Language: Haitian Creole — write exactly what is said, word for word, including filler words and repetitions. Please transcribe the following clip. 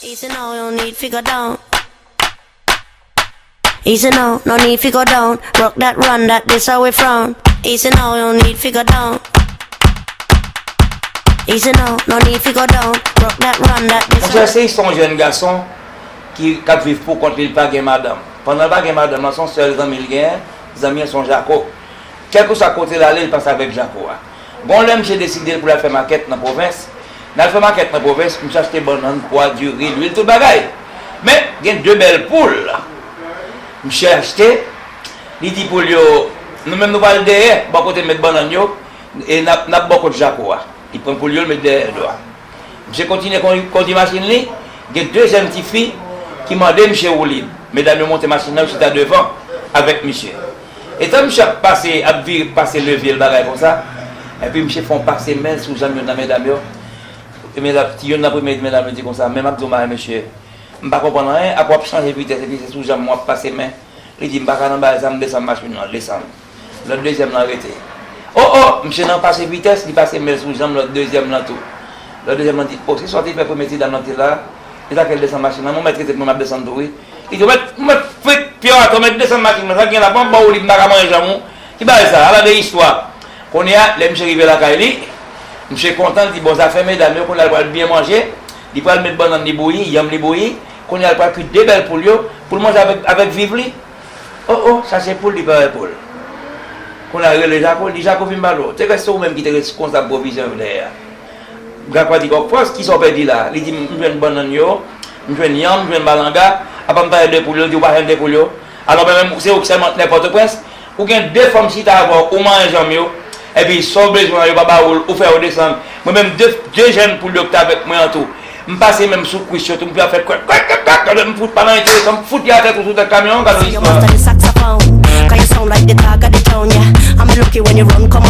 Easy now, no need fi go down. Easy now, no need fi go down. Rock that, run that, this how we frown. Easy now, no need fi go down. Easy now, no need fi go down. Rock that, run that, this Monchè, se istwa yon jèn gason ki k ap viv pou kont li, li pa gen madanm. Pandan l pa gen madanm lan, se yon sèl zanmi l genyen, zanmi an se yon jako. Kèlkeswa kote l ale, li pase avèk jako a. Gon lè misye deside l pou l al fè makèt nan pwovens. Nan al fè makèt nan pwovens, misye achte bannann, pwa, diri, lwil, tout bagay. Men, gen de bèl poul misye achte. Li di poul yo, nou menm nou pral dèyè, bò kote m met bannann yo, e n ap, n ap bò kot jako a. Li pran poul yo, l met dèyè do a. Misye kontinye kon- kondui machin li, gen de jèn tifi ki mande misye woulib. Medam yo monte machin nan, yo chita devan avèk misye. Etan misye ap pase, ap vire, pase levye l bagay konsa, epi misye fè yon pase men l sou janm youn nan medam yo. E medam, ti youn nan premye medam yo di konsa, men m ap di w bagay mesye, m pa konprann anyen, apre w ap chanje vitès epi se sou janm w ap pase men. Li di, m pa ka nan bagay sa, m desann machin nan, desann. Lòt dezyèm lan rete. O, o, misye nan pase vitès, li pase men l sou janm lòt dezyèm lan tou. Lòt dezyèm lan di, o, se sa w te fè premye ti dam lan te la, e sa fè l desann machin nan, men w mèt rete pou mwen, m ap desann tou wi. Li di, w mèt, w mèt frit pye w atò, w mèt desann machin nan, sa k gen la, ban m ba w li, m pa ka manje janm ou. Ki bagay sa, ala de istwa. Kounye a, lè misye rive lakay li, misye kontan, li di, bon, zafè medam yo, kounye a l pral byen manje, li pral met bannann li bouyi, yanm li bouyi, kounye a l pral kui de bèl poul yo, pou l manje avèk, avèk viv li. O, o, chache poul, li pa wè poul. Kounye a rele Jako, li di, Jako, vin pale w. Te kwè se ou menm ki te reskonsab pwovizyon yo dèyè a. Jako a di, Kòk Frans, kisa w pèdi la? Li di, m jwenn bannann yo, m jwenn yanm, m jwenn malanga, apa m ta jwenn de poul yo, li di, ou pa jwenn de poul yo. Alò, mwen menm, se ou ki sèlman nan Pòtoprens, ou gen de fanm chita avè w, ou manyen janm yo, epi sa w bezwen an, yo pa ba ou l, ou fè yo desann. Mwen menm, de, de jèn poul yo ki t avèk mwen an tou, m pase men m sou kwis yo tou, m fè fè kwèk, kwèk, kwèk, kwèk, gade m fout pa nan enteresan, m fout li atè tou sou tèt kamyon an, gade yon istwa. Master the saxophone. Cause you sound like the dog of the town, yeah. I'm lucky when you run, come